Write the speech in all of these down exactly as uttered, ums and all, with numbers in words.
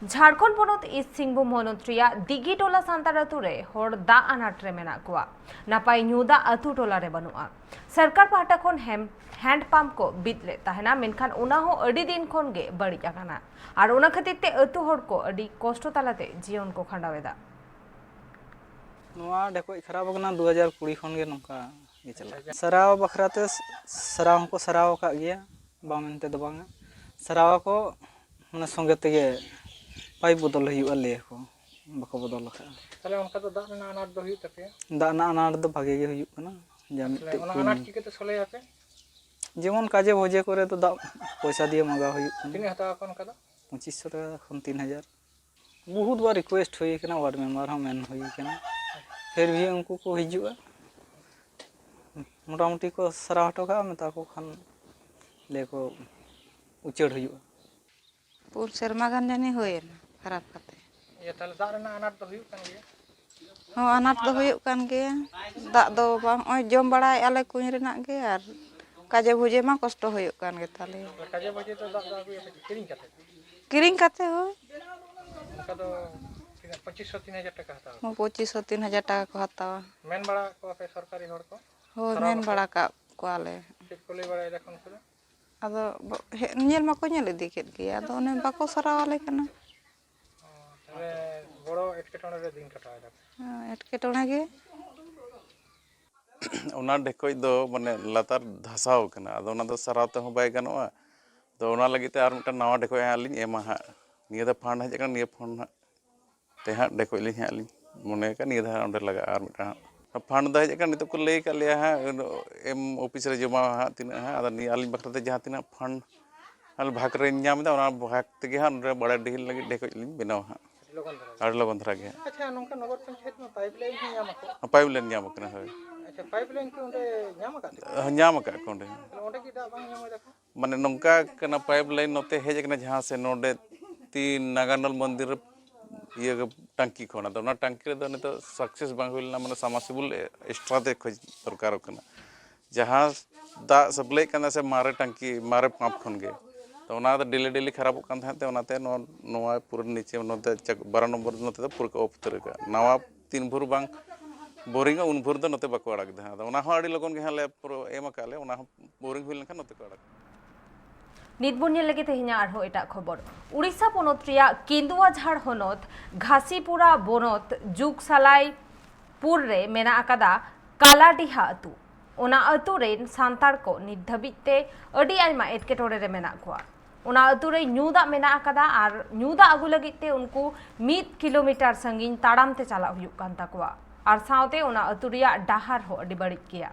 ᱡᱷᱟᱲᱠᱷᱚᱸᱰ ᱯᱚᱱᱚᱛ ᱤᱥᱴ ᱥᱤᱝᱵᱷᱩᱢ ᱦᱚᱱᱚᱛ ᱨᱮᱭᱟᱜ ᱫᱤᱜᱤ ᱴᱚᱞᱟ ᱥᱟᱱᱛᱟᱲ ᱟᱹᱛᱩ ᱨᱮ ᱦᱚᱲ ᱫᱟᱜ ᱟᱱᱟᱴ ᱨᱮ ᱢᱮᱱᱟᱜ ᱠᱚᱣᱟ᱾ ᱱᱟᱯᱟᱭ ᱧᱩ ᱫᱟᱜ ᱟᱹᱛᱩ ᱴᱚᱞᱟ ᱨᱮ ᱵᱟᱹᱱᱩᱜᱼᱟ᱾ ᱥᱚᱨᱠᱟᱨ ᱯᱟᱦᱴᱟ ᱠᱷᱚᱱ ᱦᱮᱢ-, ᱦᱮᱱᱰ ᱯᱟᱢᱯ ᱠᱚ ᱵᱤᱫ ᱞᱮᱫ ᱛᱟᱦᱮᱱᱟ, ᱢᱮᱱᱠᱷᱟᱱ ᱚᱱᱟ ᱦᱚᱸ ᱟᱹᱰᱤ ᱫᱤᱱ ᱠᱷᱚᱱ ᱜᱮ ᱵᱟᱹᱲᱤᱡ ᱟᱠᱟᱱᱟ᱾ ᱟᱨ ᱚᱱᱟ ᱠᱷᱟᱹᱛᱤᱨ ᱛᱮ ᱟᱹᱛᱩ ᱦᱚᱲ ᱠᱚ ᱟᱹᱰᱤ ᱠᱚᱥᱴᱚ ᱛᱟᱞᱟᱛᱮ ᱡᱤᱭᱚᱱ ᱠᱚ ᱠᱷᱟᱸᱰᱟᱣ ᱮᱫᱟ᱾ ᱱᱚᱣᱟ ᱰᱷᱮᱠᱚᱡ ᱠᱷᱟᱨᱟᱯ ᱟᱠᱟᱱᱟ ᱫᱩ ᱦᱟᱡᱟᱨ ᱠᱩᱲᱤ ᱠᱷᱚᱱ ᱜᱮ ᱱᱚᱝᱠᱟ ᱜᱮ ᱪᱟᱞᱟᱜ ᱠᱟᱱᱟ᱾ ᱥᱟᱨᱟᱣ ᱵᱟᱠᱷᱨᱟ ᱛᱮ ᱥᱟᱨᱟᱣ ᱦᱚᱸᱠᱚ ᱥᱟᱨᱟᱣ ᱟᱠᱟᱫ ᱜᱮᱭᱟ, ᱵᱟᱝ ᱢᱮᱱᱛᱮ ᱫᱚ ᱵᱟᱝᱟ᱾ ᱥᱟᱨᱟᱣ ᱟᱠᱚ, ᱢᱟᱱᱮ, ᱥᱚᱸᱜᱮ ᱛᱮᱜᱮ ᱯᱟᱭᱤᱯ ᱵᱚᱫᱚᱞ ᱦᱩᱭᱩᱜᱼᱟ, ᱞᱟᱹᱭ ᱟᱠᱚ, ᱵᱟᱠᱚ ᱵᱚᱫᱚᱞ ᱟᱠᱟᱫᱼᱟ᱾ ᱛᱟᱦᱚᱞᱮ ᱚᱱᱠᱟ ᱫᱚ ᱫᱟᱜ ᱨᱮᱱᱟᱜ ᱟᱱᱟᱴ ᱫᱚ ᱦᱩᱭᱩᱜ ᱛᱟᱯᱮᱭᱟ? ᱫᱟᱜ ᱨᱮᱱᱟᱜ ᱟᱱᱟᱴ ᱫᱚ ᱵᱷᱟᱜᱮ ᱜᱮ ᱦᱩᱭᱩᱜ ᱠᱟᱱᱟ, ᱡᱟ ᱛᱟᱦᱚᱞᱮ ᱢᱤᱫᱴᱮᱡ ᱚᱱᱟ ᱠᱩᱧ᱾ ᱟᱱᱟᱴ ᱪᱤᱠᱟᱹᱛᱮ ᱥᱚᱞᱦᱮᱭᱟᱯᱮ? ᱡᱮᱢᱚᱱ ᱠᱟᱡᱮ ᱵᱷᱚᱡᱮ ᱠᱚᱨᱮ ᱫᱚ ᱫᱟᱜ ᱯᱚᱭᱥᱟ ᱫᱤᱭᱮ ᱢᱟᱸᱜᱟᱣ ᱦᱩᱭᱩᱜ ᱠᱟᱱᱟ᱾ ᱛᱤᱱᱟᱹᱜ ᱦᱟᱛᱟᱣ ᱟᱠᱚ ᱚᱱᱠᱟ ᱫᱚ? ᱯᱚᱸᱪᱤᱥ ᱥᱚ ᱴᱟᱠᱟ ᱠᱷᱚᱱ ᱛᱤᱱ ᱦᱟᱡᱟᱨ᱾ ᱵᱚᱦᱩᱛ ᱵᱟᱨ ᱨᱤᱠᱩᱭᱮᱥᱴ ᱦᱩᱭ ᱠᱟᱱᱟ, ᱣᱟᱨᱰ ᱢᱮᱢᱵᱟᱨ ᱦᱚᱸ ᱢᱮᱱ ᱦᱩᱭ ᱠᱟᱱᱟ, ᱯᱷᱤᱨ ᱵᱷᱤ ᱩᱱᱠᱩ ᱠᱚ ᱦᱤᱡᱩᱜᱼᱟ, ᱢᱚᱴᱟᱢᱩᱴᱤ ᱠᱚ ᱥᱟᱨᱟᱣ ᱦᱚᱴᱚ ᱠᱟᱜᱼᱟ, ᱢᱮᱛᱟ ᱠᱚ ᱠᱷᱟᱱ ᱞᱟᱹᱭ ᱠᱚ ᱩᱪᱟᱹᱲ ᱦᱩᱭᱩᱜᱼᱟ᱾ ᱯᱩᱱ ᱥᱮᱨᱢᱟ ᱜᱟᱱ ᱡᱟᱹᱱᱤᱡ ᱦᱩᱭᱮᱱᱟ ᱠᱷᱟᱨᱟᱯ ᱠᱟᱛᱮ᱾ ᱤᱭᱟᱹ, ᱛᱟᱦᱚᱞᱮ ᱫᱟᱜ ᱨᱮᱱᱟᱜ ᱟᱱᱟᱴ ᱫᱚ ᱦᱩᱭᱩᱜ ᱠᱟᱱ ᱜᱮᱭᱟ? ᱦᱚᱸ, ᱟᱱᱟᱴ ᱫᱚ ᱦᱩᱭᱩᱜ ᱠᱟᱱ ᱜᱮᱭᱟ᱾ ᱫᱟᱜ ᱫᱚ ᱵᱟᱝ, ᱱᱚᱜᱼᱚᱭ ᱡᱚᱢ ᱵᱟᱲᱟᱭᱮᱫᱼᱟ ᱞᱮ ᱠᱩᱧ ᱨᱮᱱᱟᱜ ᱜᱮ, ᱟᱨ ᱠᱟᱡᱮ ᱵᱷᱩᱡᱮ ᱢᱟ ᱠᱚᱥᱴᱚ ᱦᱩᱭᱩᱜ ᱠᱟᱱ ᱜᱮ ᱛᱟᱞᱮᱭᱟ᱾ ᱠᱟᱡᱮ ᱵᱷᱩᱡᱮ ᱫᱚ ᱫᱟᱜ ᱫᱚ ᱟᱹᱜᱩᱭᱟᱯᱮ ᱪᱮᱫ, ᱠᱤᱨᱤᱧ ᱠᱟᱛᱮ? ᱠᱤᱨᱤᱧ ᱠᱟᱛᱮ, ᱦᱳᱭ᱾ ᱚᱱᱠᱟ ᱫᱚ ᱛᱤᱱᱟᱹᱜ, ᱯᱚᱸᱪᱤᱥ ᱥᱚ ᱛᱤᱱ ᱦᱟᱡᱟᱨ ᱴᱟᱠᱟ ᱦᱟᱛᱟᱣᱟ? ᱦᱚᱸ, ᱯᱚᱸᱪᱤᱥ ᱥᱚ ᱛᱤᱱ ᱦᱟᱡᱟᱨ ᱴᱟᱠᱟ ᱠᱚ ᱦᱟᱛᱟᱣᱟ᱾ ᱢᱮᱱ ᱵᱟᱲᱟ ᱠᱚᱣᱟ ᱯᱮ ᱥᱚᱨᱠᱟᱨᱤ ᱦᱚᱲ ᱠᱚ? ᱦᱳᱭ, ᱥᱟᱨᱟᱣ ᱢᱮᱱ ᱵᱟᱠᱷᱨᱟ? ᱵᱟᱲᱟ ᱠᱟᱜ ᱠᱚᱣᱟᱞᱮ᱾ ᱪᱮᱫ ᱠᱚ ᱞᱟᱹᱭ ᱵᱟᱲᱟᱭᱮᱫᱟ ᱠᱚ ᱩᱱᱠᱩ ᱫᱚ? ᱟᱫᱚ ᱵᱚ-, ᱦᱮᱡ, ᱧᱮᱞ ᱢᱟᱠᱚ ᱧᱮᱞ ᱤᱫᱤ ᱠᱮᱫ ᱜᱮ, ᱟᱫᱚ ᱚᱱᱮ ᱵᱟᱠᱚ ᱥᱟᱨᱟᱣ ᱟᱞᱮ ᱠᱟᱱᱟ᱾ ᱚ, ᱛᱟᱦᱚᱞᱮ ᱵᱚᱲᱚ ᱮᱴᱠᱮᱴᱚᱬᱮ ᱨᱮ ᱫᱤᱱ ᱠᱟᱴᱟᱣ ᱮᱫᱟ ᱯᱮ᱾ ᱦᱮᱸ, ᱮᱴᱠᱮᱴᱚᱬᱮ ᱜᱮ᱾ ᱚᱱᱟ ᱰᱷᱮᱠᱚᱡ ᱫᱚ, ᱢᱟᱱᱮ, ᱞᱟᱛᱟᱨ ᱫᱷᱟᱥᱟᱣ ᱠᱟᱱᱟ, ᱟᱫᱚ ᱚᱱᱟ ᱫᱚ ᱥᱟᱨᱟᱣ ᱛᱮᱦᱚᱸ ᱵᱟᱭ ᱜᱟᱱᱚᱜᱼᱟ᱾ ᱟᱫᱚ ᱚᱱᱟ ᱞᱟᱹᱜᱤᱫ ᱛᱮ ᱟᱨ ᱢᱤᱫᱴᱟᱝ ᱱᱟᱣᱟ ᱰᱷᱮᱠᱚᱡ ᱦᱟᱸᱜ ᱞᱤᱧ ᱮᱢᱟ ᱦᱟᱸᱜ᱾ ᱱᱤᱭᱟᱹ ᱫᱚ ᱯᱷᱟᱱᱰ ᱦᱮᱡ ᱟᱠᱟᱱᱟ, ᱱᱤᱭᱟᱹ ᱯᱷᱟᱱᱰ ᱦᱟᱸᱜ ᱛᱮ ᱦᱟᱸᱜ ᱰᱷᱮᱠᱚᱡ ᱞᱤᱧ ᱦᱟᱸᱜ ᱞᱤᱧ ᱢᱚᱱᱮ ᱟᱠᱟᱫ, ᱱᱤᱭᱟᱹ ᱫᱷᱟᱣ ᱚᱸᱰᱮ ᱞᱟᱜᱟᱜᱼᱟ ᱟᱨ ᱢᱤᱫᱴᱟᱝ ᱦᱟᱸᱜ᱾ ᱯᱷᱟᱱᱰ ᱫᱚ ᱦᱮᱡ ᱟᱠᱟᱱ, ᱱᱤᱛᱚᱜ ᱠᱚ ᱞᱟᱹᱭ ᱟᱠᱟᱫ ᱞᱮᱭᱟ ᱦᱟᱸᱜ, ᱮᱢ ᱚᱯᱷᱤᱥ ᱨᱮ ᱡᱚᱢᱟ ᱦᱟᱸᱜ ᱛᱤᱱᱟᱹᱜ ᱦᱟᱸᱜ, ᱟᱫᱚ ᱱᱤᱭᱟᱹ ᱟᱹᱞᱤᱧ ᱵᱟᱠᱷᱨᱟ ᱛᱮ ᱡᱟᱦᱟᱸ ᱛᱤᱱᱟᱹᱜ ᱯᱷᱟᱱᱰ ᱟᱞᱮ ᱵᱷᱟᱜᱽ ᱨᱮᱧ ᱧᱟᱢ ᱮᱫᱟ, ᱚᱱᱟ ᱵᱷᱟᱜᱽ ᱛᱮᱜᱮ ᱦᱟᱸᱜ ᱱᱚᱰᱮ ᱵᱟᱲᱮ ᱰᱤᱦᱤᱞ ᱞᱟᱹᱜᱤᱫ ᱰᱷᱮᱠᱚᱡ ᱞᱤᱧ ᱵᱮᱱᱟᱣᱟ ᱦᱟᱸᱜ᱾ ᱟᱹᱰᱤ ᱞᱚᱜᱚᱱ ᱫᱷᱟᱨᱟ ᱜᱮ᱾ ᱟᱹᱰᱤ ᱞᱚᱜᱚᱱ ᱫᱷᱟᱨᱟ ᱜᱮ ᱦᱟᱸᱜ᱾ ᱟᱪᱪᱷᱟ, ᱱᱚᱝᱠᱟ ᱱᱚᱜᱚᱨ ᱯᱚᱧᱪᱟᱭᱮᱛ ᱢᱟ ᱯᱟᱭᱤᱯ ᱞᱟᱭᱤᱱ ᱦᱚᱸ ᱧᱟᱢ ᱟᱠᱚ᱾ ᱯᱟᱭᱤᱯ ᱞᱟᱭᱤᱱ ᱧᱟᱢ ᱟᱠᱟᱱᱟ, ᱦᱳᱭ᱾ ᱟᱪᱪᱷᱟ, ᱯᱟᱭᱤᱯ ᱞᱟᱭᱤᱱ ᱠᱤ ᱚᱸᱰᱮ ᱧᱟᱢ ᱟᱠᱟᱫ ᱛᱮ? ᱦᱮᱸ, ᱧᱟᱢ ᱟᱠᱟᱫ ᱠᱚ ᱚᱸᱰᱮ ᱦᱚᱸ᱾ ᱛᱟᱦᱞᱮ ᱚᱸᱰᱮ ᱜᱮ ᱫᱟᱜ ᱵᱟᱝ ᱧᱟᱢ ᱮᱫᱟ ᱠᱚ? ᱢᱟᱱᱮ, ᱱᱚᱝᱠᱟ ᱠᱟᱱᱟ, ᱯᱟᱭᱤᱯ ᱞᱟᱭᱤᱱ ᱱᱚᱛᱮ ᱦᱮᱡ ᱟᱠᱟᱱᱟ, ᱡᱟᱦᱟᱸ ᱥᱮ ᱱᱚᱰᱮ ᱛᱤ ᱱᱟᱜᱟᱨᱱᱟᱞ ᱢᱚᱱᱫᱤᱨ ᱨᱮ ᱤᱭᱟᱹ ᱴᱟᱝᱠᱤ ᱠᱷᱚᱱ, ᱟᱫᱚ ᱚᱱᱟ ᱴᱟᱝᱠᱤ ᱨᱮᱫᱚ ᱱᱤᱛᱚᱜ ᱥᱟᱠᱥᱮᱥ ᱵᱟᱝ ᱦᱩᱭ ᱞᱮᱱᱟ, ᱢᱟᱱᱮ, ᱥᱟᱵᱢᱟᱨᱥᱤᱵᱚᱞ ᱮᱠᱥᱴᱨᱟ ᱛᱮ ᱠᱷᱚᱡ ᱫᱚᱨᱠᱟᱨᱚᱜ ᱠᱟᱱᱟ᱾ ᱡᱟᱦᱟᱸ ᱫᱟᱜ ᱥᱟᱯᱞᱟᱭᱮᱫ ᱠᱟᱱᱟ ᱥᱮ ᱢᱟᱨᱮ ᱴᱟᱝᱠᱤ, ᱢᱟᱨᱮ ᱯᱟᱢᱯ ᱠᱷᱚᱱ ᱜᱮ, ᱛᱚ ᱚᱱᱟ ᱫᱚ ᱰᱮᱞᱤ ᱰᱮᱞᱤ ᱠᱷᱟᱨᱟᱯᱚᱜ ᱠᱟᱱ ᱛᱟᱦᱮᱸᱫ ᱛᱮ, ᱚᱱᱟᱛᱮ ᱱᱚᱣᱟ ᱱᱚᱣᱟ ᱯᱩᱨᱟᱹ ᱱᱤᱪᱮ ᱱᱚᱛᱮ ᱪᱟᱠ- ᱵᱟᱨᱚ ᱱᱚᱢᱵᱚᱨ ᱱᱚᱛᱮ ᱫᱚ ᱯᱩᱨᱟᱹ ᱠᱚ ᱚᱯᱷ ᱩᱛᱟᱹᱨ ᱟᱠᱟᱫᱼᱟ᱾ ᱱᱟᱣᱟ ᱛᱤᱱ ᱵᱷᱳᱨ ᱵᱟᱝ ᱵᱳᱨᱤᱝᱟ ᱩᱱ ᱵᱷᱳᱨ ᱫᱚ ᱱᱚᱛᱮ ᱵᱟᱠᱚ ᱟᱲᱟᱜ ᱫᱟ᱾ ᱟᱫᱚ ᱚᱱᱟ ᱦᱚᱸ ᱟᱹᱰᱤ ᱞᱚᱜᱚᱱ ᱜᱮ ᱦᱟᱸᱜ ᱞᱮ ᱯᱩᱨᱟᱹ ᱮᱢ ᱟᱠᱟᱫ ᱞᱮ, ᱚᱱᱟ ᱦᱚᱸ ᱵᱳᱨᱤᱝ ᱦᱩᱭ ᱞᱮᱱᱠᱷᱟᱱ ᱱᱚᱛᱮ ᱠᱚ ᱟᱲᱟᱜᱟ᱾ ᱱᱤᱛ ᱵᱚᱱ ᱧᱮᱞ ᱞᱮᱜᱮ ᱛᱮᱦᱮᱧᱟᱜ ᱟᱨᱦᱚᱸ ᱮᱴᱟᱜ ᱠᱷᱚᱵᱚᱨ᱾ ᱩᱲᱤᱥᱥᱟ ᱯᱚᱱᱚᱛ ᱨᱮᱭᱟᱜ ᱠᱮᱱᱫᱩᱣᱟᱡᱷᱟᱲ ᱦᱚᱱᱚᱛ ᱜᱷᱟᱥᱤᱯᱩᱨᱟ ᱵᱚᱱᱚᱛ ᱡᱩᱜᱽᱥᱟᱞᱟᱭ ᱯᱩᱨ ᱨᱮ ᱢᱮᱱᱟᱜ ᱟᱠᱟᱫᱟ ᱠᱟᱞᱟᱰᱤᱦᱟ ᱟᱹᱛᱩ᱾ ᱚᱱᱟ ᱟᱹᱛᱩ ᱨᱮᱱ ᱥᱟᱱᱛᱟᱲ ᱠᱚ ᱱᱤᱛ ᱫᱷᱟᱹᱵᱤᱡ ᱛᱮ ᱟᱹᱰᱤ ᱟᱭᱢᱟ ᱮᱴᱠᱮᱴᱚᱬᱮ ᱨᱮ ᱢᱮᱱᱟᱜ ᱠᱚᱣᱟ᱾ ᱚᱱᱟ ᱟᱹᱛᱩ ᱨᱮ ᱧᱩ ᱫᱟᱜ ᱢᱮᱱᱟᱜ ᱟᱠᱟᱫᱟ ᱟᱨ ᱧᱩ ᱫᱟᱜ ᱟᱹᱜᱩ ᱞᱟᱹᱜᱤᱫ ᱛᱮ ᱩᱱᱠᱩ ᱢᱤᱫ ᱠᱤᱞᱳᱢᱤᱴᱟᱨ ᱥᱟᱺᱜᱤᱧ ᱛᱟᱲᱟᱢ ᱛᱮ ᱪᱟᱞᱟᱜ ᱦᱩᱭᱩᱜ ᱠᱟᱱ ᱛᱟᱠᱚᱣᱟ᱾ ᱟᱨ ᱥᱟᱶᱛᱮ ᱚᱱᱟ ᱟᱹᱛᱩ ᱨᱮᱭᱟᱜ ᱰᱟᱦᱟᱨ ᱦᱚᱸ ᱟᱹᱰᱤ ᱵᱟᱹᱲᱤᱡ ᱜᱮᱭᱟ᱾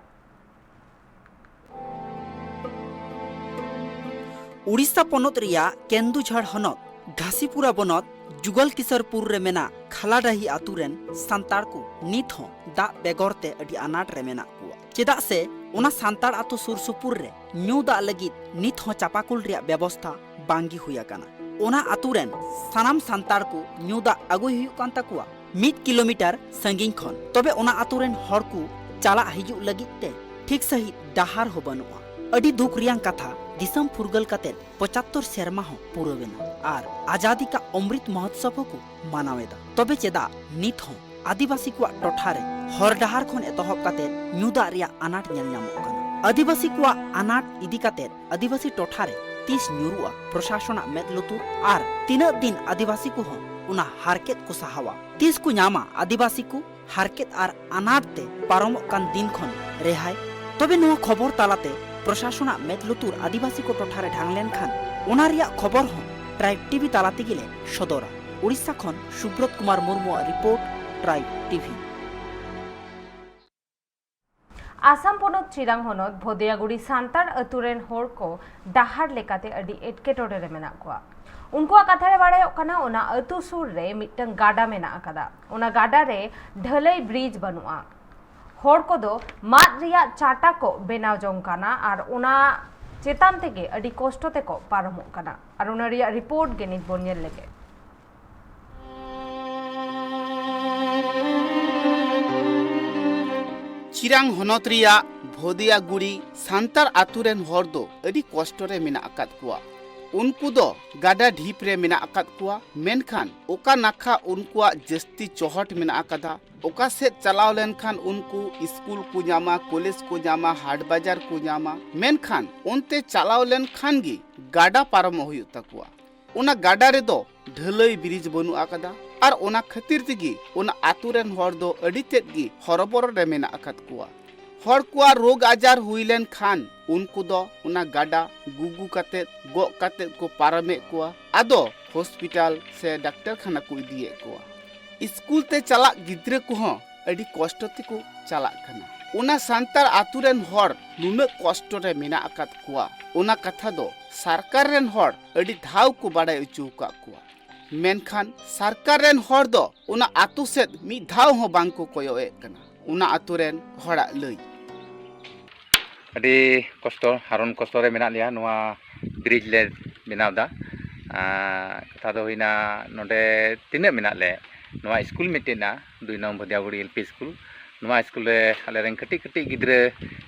ᱩᱲᱤᱥᱥᱟ ᱯᱚᱱᱚᱛ ᱨᱮᱭᱟᱜ ᱠᱮᱱᱫᱩᱡᱷᱟᱲ ᱦᱚᱱᱚᱛ ᱜᱷᱟᱥᱤᱯᱩᱨᱟ ᱵᱚᱱᱚᱛ ᱡᱩᱜᱚᱞ ᱠᱤᱥᱚᱨᱯᱩᱨ ᱨᱮ ᱢᱮᱱᱟᱜ ᱠᱷᱟᱞᱟᱰᱟᱦᱤ ᱟᱛᱩ ᱨᱮᱱ ᱥᱟᱱᱛᱟᱲ ᱠᱚ ᱱᱤᱛ ᱦᱚᱸ ᱫᱟᱜ ᱵᱮᱜᱚᱨ ᱛᱮ ᱟᱹᱰᱤ ᱟᱱᱟᱴ ᱨᱮ ᱢᱮᱱᱟᱜ ᱠᱚᱣᱟ᱾ ᱪᱮᱫᱟᱜ ᱥᱮ ᱚᱱᱟ ᱥᱟᱱᱛᱟᱲ ᱟᱛᱩ ᱥᱩᱨ ᱥᱩᱯᱩᱨ ᱨᱮ ᱧᱩ ᱫᱟᱜ ᱞᱟᱹᱜᱤᱫ ᱱᱤᱛ ᱦᱚᱸ ᱪᱟᱯᱟᱠᱚᱞ ᱨᱮᱭᱟᱜ ᱵᱮᱵᱚᱥᱛᱷᱟ ᱵᱟᱝ ᱜᱮ ᱦᱩᱭ ᱟᱠᱟᱱᱟ᱾ ᱚᱱᱟ ᱟᱛᱩ ᱨᱮᱱ ᱥᱟᱱᱟᱢ ᱥᱟᱱᱛᱟᱲ ᱠᱚ ᱧᱩ ᱫᱟᱜ ᱟᱹᱜᱩᱭ ᱦᱩᱭᱩᱜ ᱠᱟᱱ ᱛᱟᱠᱚᱣᱟ ᱢᱤᱫ ᱠᱤᱞᱳᱢᱤᱴᱟᱨ ᱥᱟᱺᱜᱤᱧ ᱠᱷᱚᱱ᱾ ᱛᱚᱵᱮ ᱚᱱᱟ ᱟᱛᱩ ᱨᱮᱱ ᱦᱚᱲ ᱠᱚ ᱪᱟᱞᱟᱜ ᱦᱤᱡᱩᱜ ᱞᱟᱹᱜᱤᱫ ᱛᱮ ᱴᱷᱤᱠ ᱥᱟᱺᱦᱤᱡ ᱰᱟᱦᱟᱨ ᱦᱚᱸ ᱵᱟᱹᱱᱩᱜᱼᱟ᱾ ᱟᱹᱰᱤ ᱫᱩᱠ ᱨᱮᱭᱟᱝ ᱠᱟᱛᱷᱟ, ᱫᱤᱥᱚᱢ ᱯᱷᱩᱨᱜᱟᱹᱞ ᱠᱟᱛᱮ ᱯᱚᱸᱪᱟᱛᱛᱳᱨ ᱥᱮᱨᱢᱟ ᱦᱚᱸ ᱯᱩᱨᱟᱹᱣ ᱮᱱᱟ ᱟᱨ ᱟᱡᱟᱫᱤ ᱠᱟ ᱚᱢᱨᱤᱛ ᱢᱚᱦᱳᱛᱥᱚᱵ ᱦᱚᱸᱠᱚ ᱢᱟᱱᱟᱣ ᱮᱫᱟ᱾ ᱛᱚᱵᱮ ᱪᱮᱫᱟᱜ ᱱᱤᱛ ᱦᱚᱸ ᱟᱹᱫᱤᱵᱟᱹᱥᱤ ᱠᱚᱣᱟᱜ ᱴᱚᱴᱷᱟ ᱨᱮ ᱦᱚᱨ ᱰᱟᱦᱟᱨ ᱠᱷᱚᱱ ᱮᱛᱚᱦᱚᱵ ᱠᱟᱛᱮ ᱧᱩ ᱫᱟᱜ ᱨᱮᱭᱟᱜ ᱟᱱᱟᱴ ᱧᱮᱞ ᱧᱟᱢᱚᱜ ᱠᱟᱱᱟ? ᱟᱹᱫᱤᱵᱟᱹᱥᱤ ᱠᱚᱣᱟᱜ ᱟᱱᱟᱴ ᱤᱫᱤ ᱠᱟᱛᱮ ᱟᱹᱫᱤᱵᱟᱹᱥᱤ ᱴᱚᱴᱷᱟ ᱨᱮ ᱛᱤᱥ ᱧᱩᱨᱩᱜᱼᱟ ᱯᱨᱚᱥᱟᱥᱚᱱᱟᱜ ᱢᱮᱫ ᱞᱩᱛᱩᱨ? ᱟᱨ ᱛᱤᱱᱟᱹᱜ ᱫᱤᱱ ᱟᱹᱫᱤᱵᱟᱹᱥᱤ ᱠᱚᱦᱚᱸ ᱚᱱᱟ ᱦᱟᱨᱠᱮᱛ ᱠᱚ ᱥᱟᱦᱟᱣᱟ? ᱛᱤᱥ ᱠᱚ ᱧᱟᱢᱟ ᱟᱹᱫᱤᱵᱟᱹᱥᱤ ᱠᱚ ᱦᱟᱨᱠᱮᱛ ᱟᱨ ᱟᱱᱟᱴ ᱛᱮ ᱯᱟᱨᱚᱢᱚᱜ ᱠᱟᱱ ᱫᱤᱱ ᱠᱷᱚᱱ ᱨᱮᱦᱟᱭ? ᱛᱚᱵᱮ ᱱᱚᱣᱟ ᱠᱷᱚᱵᱚᱨ ᱛᱟᱞᱟᱛᱮ ᱯᱨᱚᱥᱟᱥᱚᱱᱟᱜ ᱢᱮᱫ ᱞᱩᱛᱩᱨ ᱟᱹᱫᱤᱵᱟᱹᱥᱤ ᱠᱚ ᱴᱚᱴᱷᱟ ᱨᱮ ᱰᱷᱟᱝ ᱞᱮᱱᱠᱷᱟᱱ ᱚᱱᱟ ᱨᱮᱭᱟᱜ ᱠᱷᱚᱵᱚᱨ ᱦᱚᱸ ᱴᱨᱟᱭᱤᱵᱽ ᱴᱤᱵᱷᱤ ᱛᱟᱞᱟ ᱛᱮᱜᱮ ᱞᱮ ᱥᱚᱫᱚᱨᱟ᱾ ᱩᱲᱤᱥᱥᱟ ᱠᱷᱚᱱ ᱥᱩᱵᱨᱚᱛ ᱠᱩᱢᱟᱨ ᱢᱩᱨᱢᱩᱣᱟᱜ ᱨᱤᱯᱳᱨᱴ, ᱴᱨᱟᱭᱤᱵᱽ ᱴᱤᱵᱷᱤ᱾ ᱟᱥᱟᱢ ᱯᱚᱱᱚᱛ ᱪᱤᱨᱟᱝ ᱦᱚᱱᱚᱛ ᱵᱷᱚᱫᱤᱭᱟᱜᱩᱲᱤ ᱥᱟᱱᱛᱟᱲ ᱟᱹᱛᱩ ᱨᱮᱱ ᱦᱚᱲ ᱠᱚ ᱰᱟᱦᱟᱨ ᱞᱮᱠᱟᱛᱮ ᱟᱹᱰᱤ ᱮᱴᱠᱮᱴᱚᱬᱮ ᱨᱮ ᱢᱮᱱᱟᱜ ᱠᱚᱣᱟ᱾ ᱩᱱᱠᱩᱣᱟᱜ ᱠᱟᱛᱷᱟ ᱨᱮ ᱵᱟᱲᱟᱭᱚᱜ ᱠᱟᱱᱟ, ᱚᱱᱟ ᱟᱹᱛᱩ ᱥᱩᱨ ᱨᱮ ᱢᱤᱫᱴᱟᱝ ᱜᱟᱰᱟ ᱢᱮᱱᱟᱜ ᱟᱠᱟᱫᱟ᱾ ᱚᱱᱟ ᱜᱟᱰᱟ ᱨᱮ ᱰᱷᱟᱹᱞᱟᱹᱭ ᱵᱨᱤᱡᱽ ᱵᱟᱹᱱᱩᱜᱼᱟ᱾ ᱦᱚᱲ ᱠᱚᱫᱚ ᱢᱟᱫ ᱨᱮᱭᱟᱜ ᱪᱟᱴᱟ ᱠᱚ ᱵᱮᱱᱟᱣ ᱡᱚᱝ ᱠᱟᱱᱟ ᱟᱨ ᱚᱱᱟ ᱪᱮᱛᱟᱱ ᱛᱮᱜᱮ ᱟᱹᱰᱤ ᱠᱚᱥᱴᱚ ᱛᱮᱠᱚ ᱯᱟᱨᱚᱢᱚᱜ ᱠᱟᱱᱟ᱾ ᱟᱨ ᱚᱱᱟ ᱨᱮᱭᱟᱜ ᱨᱤᱯᱳᱨᱴ ᱜᱮ ᱱᱤᱛ ᱵᱚᱱ ᱧᱮᱞ ᱞᱮᱜᱮ᱾ ᱪᱤᱨᱟᱝ ᱦᱚᱱᱚᱛ ᱨᱮᱭᱟᱜ ᱵᱷᱚᱫᱤᱭᱟᱜᱩᱲᱤ ᱥᱟᱱᱛᱟᱲ ᱟᱛᱩ ᱨᱮᱱ ᱦᱚᱲ ᱫᱚ ᱟᱹᱰᱤ ᱠᱚᱥᱴᱚ ᱨᱮ ᱢᱮᱱᱟᱜ ᱟᱠᱟᱫ ᱠᱚᱣᱟ᱾ ᱩᱱᱠᱩ ᱫᱚ ᱜᱟᱰᱟ ᱰᱷᱤᱯ ᱨᱮ ᱢᱮᱱᱟᱜ ᱟᱠᱟᱫ ᱠᱚᱣᱟ, ᱢᱮᱱᱠᱷᱟᱱ ᱚᱠᱟ ᱱᱟᱠᱷᱟ ᱩᱱᱠᱩᱣᱟᱜ ᱡᱟᱹᱥᱛᱤ ᱪᱚᱦᱚᱴ ᱢᱮᱱᱟᱜ ᱟᱠᱟᱫᱟ, ᱚᱠᱟ ᱥᱮᱫ ᱪᱟᱞᱟᱣ ᱞᱮᱱᱠᱷᱟᱱ ᱩᱱᱠᱩ ᱥᱠᱩᱞ ᱠᱚ ᱧᱟᱢᱟ, ᱠᱚᱞᱮᱡᱽ ᱠᱚ ᱧᱟᱢᱟ, ᱦᱟᱴ ᱵᱟᱡᱟᱨ ᱠᱚ ᱧᱟᱢᱟ, ᱢᱮᱱᱠᱷᱟᱱ ᱚᱱᱛᱮ ᱪᱟᱞᱟᱣ ᱞᱮᱱᱠᱷᱟᱱ ᱜᱮ ᱜᱟᱰᱟ ᱯᱟᱨᱚᱢᱚᱜ ᱦᱩᱭᱩᱜ ᱛᱟᱠᱚᱣᱟ᱾ ᱚᱱᱟ ᱜᱟᱰᱟ ᱨᱮᱫᱚ ᱰᱷᱟᱹᱞᱟᱹᱭ ᱵᱨᱤᱡᱽ ᱵᱟᱹᱱᱩᱜ ᱟᱠᱟᱫᱟ ᱟᱨ ᱚᱱᱟ ᱠᱷᱟᱹᱛᱤᱨ ᱛᱮᱜᱮ ᱚᱱᱟ ᱟᱛᱳ ᱨᱮᱱ ᱦᱚᱲ ᱫᱚ ᱟᱹᱰᱤ ᱛᱮᱫ ᱜᱮ ᱦᱚᱨᱚᱵᱚᱨᱚ ᱨᱮ ᱢᱮᱱᱟᱜ ᱟᱠᱟᱫ ᱠᱚᱣᱟ᱾ ᱦᱚᱲ ᱠᱚᱣᱟᱜ ᱨᱳᱜᱽ ᱟᱡᱟᱨ ᱦᱩᱭ ᱞᱮᱱ ᱠᱷᱟᱱ ᱩᱱᱠᱩ ᱫᱚ ᱚᱱᱟ ᱜᱟᱰᱟ ᱜᱩᱜᱩ ᱠᱟᱛᱮᱫ, ᱜᱚᱜ ᱠᱟᱛᱮᱫ ᱠᱚ ᱯᱟᱨᱚᱢᱮᱫ ᱠᱚᱣᱟ᱾ ᱟᱫᱚ ᱦᱚᱥᱯᱤᱴᱟᱞ ᱥᱮ ᱰᱟᱠᱛᱟᱨ ᱠᱷᱟᱱᱟ ᱠᱚ ᱤᱫᱤᱭᱮᱫ ᱠᱚᱣᱟ᱾ ᱥᱠᱩᱞ ᱛᱮ ᱪᱟᱞᱟᱜ ᱜᱤᱫᱽᱨᱟᱹ ᱠᱚᱦᱚᱸ ᱟᱹᱰᱤ ᱠᱚᱥᱴᱚ ᱛᱮᱠᱚ ᱪᱟᱞᱟᱜ ᱠᱟᱱᱟ᱾ ᱚᱱᱟ ᱥᱟᱱᱛᱟᱲ ᱟᱛᱳ ᱨᱮᱱ ᱦᱚᱲ ᱱᱩᱱᱟᱹᱜ ᱠᱚᱥᱴᱚ ᱨᱮ ᱢᱮᱱᱟᱜ ᱟᱠᱟᱫ ᱠᱚᱣᱟ, ᱚᱱᱟ ᱠᱟᱛᱷᱟ ᱫᱚ ᱥᱚᱨᱠᱟᱨ ᱨᱮᱱ ᱦᱚᱲ ᱟᱹᱰᱤ ᱫᱷᱟᱣ ᱠᱚ ᱵᱟᱲᱟᱭ ᱦᱚᱪᱚ ᱟᱠᱟᱫ ᱠᱚᱣᱟ᱾ ᱢᱮᱱᱠᱷᱟᱱ ᱥᱚᱨᱠᱟᱨ ᱨᱮᱱ ᱦᱚᱲ ᱫᱚ ᱚᱱᱟ ᱟᱛᱳ ᱥᱮᱫ ᱢᱤᱫ ᱫᱷᱟᱣ ᱦᱚᱸ ᱵᱟᱝ ᱠᱚ ᱠᱚᱭᱚᱜ ᱮᱫ ᱠᱟᱱᱟ᱾ ᱚᱱᱟ ᱟᱛᱳ ᱨᱮᱱ ᱦᱚᱲᱟᱜ ᱞᱟᱹᱭ᱾ ᱟᱹᱰᱤ ᱠᱚᱥᱴᱚ, ᱦᱟᱨᱚᱱ ᱠᱚᱥᱴᱚ ᱨᱮ ᱢᱮᱱᱟᱜ ᱞᱮᱭᱟ᱾ ᱱᱚᱣᱟ ᱵᱨᱤᱡᱽ ᱞᱮ ᱵᱮᱱᱟᱣ ᱮᱫᱟ᱾ ᱟᱨ ᱠᱟᱛᱷᱟ ᱫᱚ ᱦᱩᱭᱱᱟ, ᱱᱚᱰᱮ ᱛᱤᱱᱟᱹᱜ ᱢᱮᱱᱟᱜ ᱞᱮ, ᱱᱚᱣᱟ ᱥᱠᱩᱞ ᱢᱤᱫᱴᱮᱱ ᱢᱮᱱᱟᱜᱼᱟ, ᱫᱩᱭ ᱱᱚᱢᱵᱚᱨ ᱵᱷᱚᱫᱤᱭᱟᱵᱩᱲᱤ ᱮᱞ ᱯᱤ ᱥᱠᱩᱞ᱾ ᱱᱚᱣᱟ ᱥᱠᱩᱞ ᱨᱮ ᱟᱞᱮᱨᱮᱱ ᱠᱟᱹᱴᱤᱡ ᱠᱟᱹᱴᱤᱡ ᱜᱤᱫᱽᱨᱟᱹ